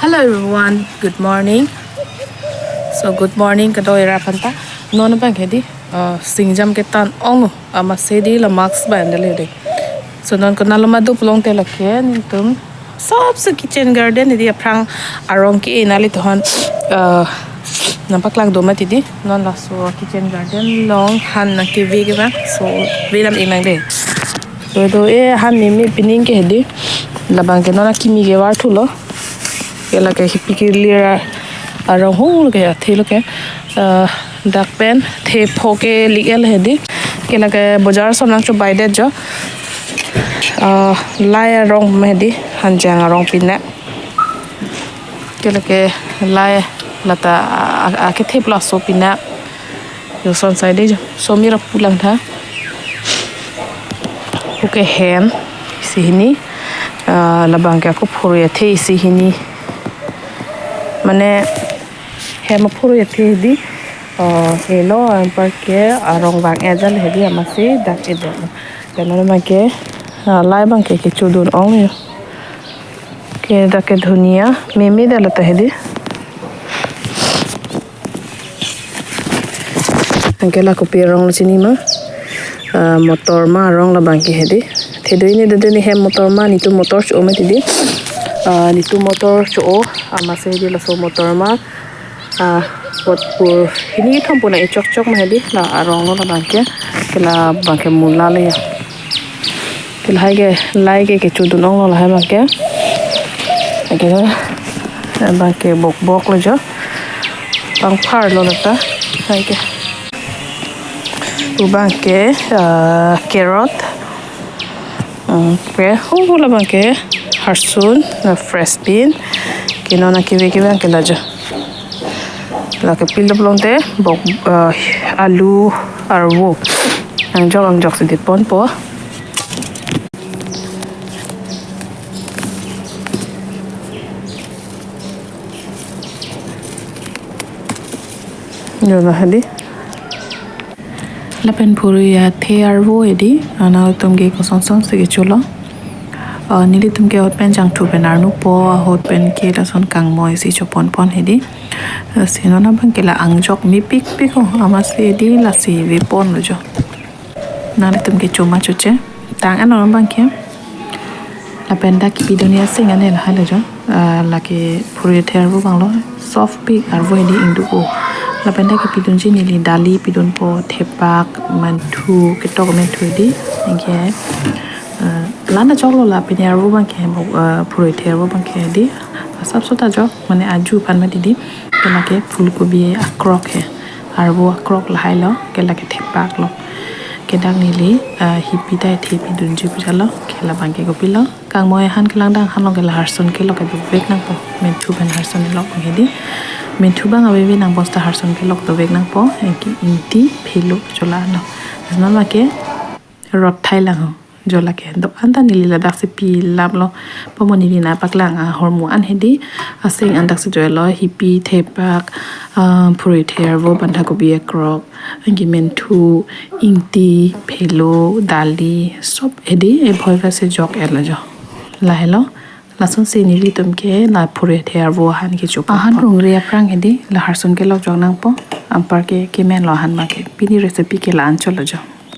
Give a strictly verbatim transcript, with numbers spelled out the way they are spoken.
Hello everyone, good morning. So good morning kadokave aphan ta. Non abang ke di, uh, singjam ketan ong, amatsi di la mask bandel hedi. So non konat lo ma do pulote lake nelitum sabse kitchen garden di aphrang arong ke nanglitum aphan, uh, nangpaklang do mati di. Non laso kitchen garden along han nangkeve ke bang. So velam inang de. Dodo-e han meme pining ke hedi. Labang ke non akimi kevar thulo. Ke lake hipi kelir arong hung lo ke, athe lo ke, ah, dak pen the pho ke lik-el hedi. Ke lake bojar ason nangchobai det jo. Ah, lai arong mati di, hanjang arong pinak. Ke lake lai lata a, a, akethip laso pinak. Lason sai de jo. So mira pulang tha. Oke, hem isi hini. Ah, labang ke ako phurui athe isi hini. Mane hem phurui athe di. Ah, elo anparke arong vang-et jal hedi, amatsi dak-et jal. Keno abangke, ah, lai abangke kechodun ong yo. Ke dak ke dhunia meme de lata hedi. Anke la kopi arong lo chini ma? Ah, motor ma arong labang ke hedi. Thedo-i ne dede ne hem motor ma, nelitum motor cho-o mati di. Ah, nelitum motor cho-o, amatsi di laso motor ma. Ah, pot pur hini thom puna echok chok ma hedi, la arong lo labang ke. Ke labang ke mula le ya. Ke lahai ke, lai ke kechodun ong lo lahai abangke. Ke, abangke bok bok lo jo. Pangphar lo lata. Lahai ke. Abangke, ah, carrot. Hmm, ke, hu hu labangke harsun, ah, fresh bean. Ke non akeve ke abangke la jo. Lake pilo pulote bok, eh, alu arvo. Angjok angjok si dipon po. Yo la hedi. Lapen phurui athe arvo hedi, ah, nangtum ke koson son si kecho lo. Ah, nelitum ke ahut pen jangthu pen arnu po, ahut pen ke lason kangmoi si chopon pon hedi. Ah, si non abangke la angjok mepik pik ho, amatsi di lasi vepon lo jo. Nanglitum ke cho ma choche. Tang an abangke. Lapen dak kipidun asing an lahai lo jo. Ah, lake phurui athe arvo abang lo. Soft pik arvo hedi ingdu o. Lapen dak kipidunji neli dali pidun po, thepak, manthu, ketok manthu hedi. Anke, ah, la-an ajok lo la pini arvo abangke, ah, phurui athe arvo abangke hedi. Asapso ta ajok, mane aju aphan mati di. Ke lake phulkobi akrok he. Arvo akrok lahai lo, ke lake thepak lo. Ke dak neli, ah, hipi ta the pidunji pu jalo, ke labangke kopi lo. Kangmoi ahan kelang dang ahan lo ke la harsun kelok ke dovek nangpo. Manthu pen harsun kelok abang hedi. Manthu abang aveve nang bosta harsun kelok dovek nangpo. Anke ingti phelo chola lo. Lason abangke rot thai lang ho. Jo lake do-an ta neli ladak si pilap lo. Pamo neli nangpaklang ahormu an hedi. Asing an dak si jo lo, hipi, thepak, ah, phurui athe arvo, banda kobi akrok. Anke manthu, ingti, phelo, dali, sob hedi, e bhoi va si jok-et lo jo. Lahelo, lason si nelitum ke la phurui athe arvo ahan kecho. Ahan rungri aphrang hedi, la harsun kelok jok nangpo, anparke kemen lo ahan abangke, pini recipe ke la-an chot lo jo.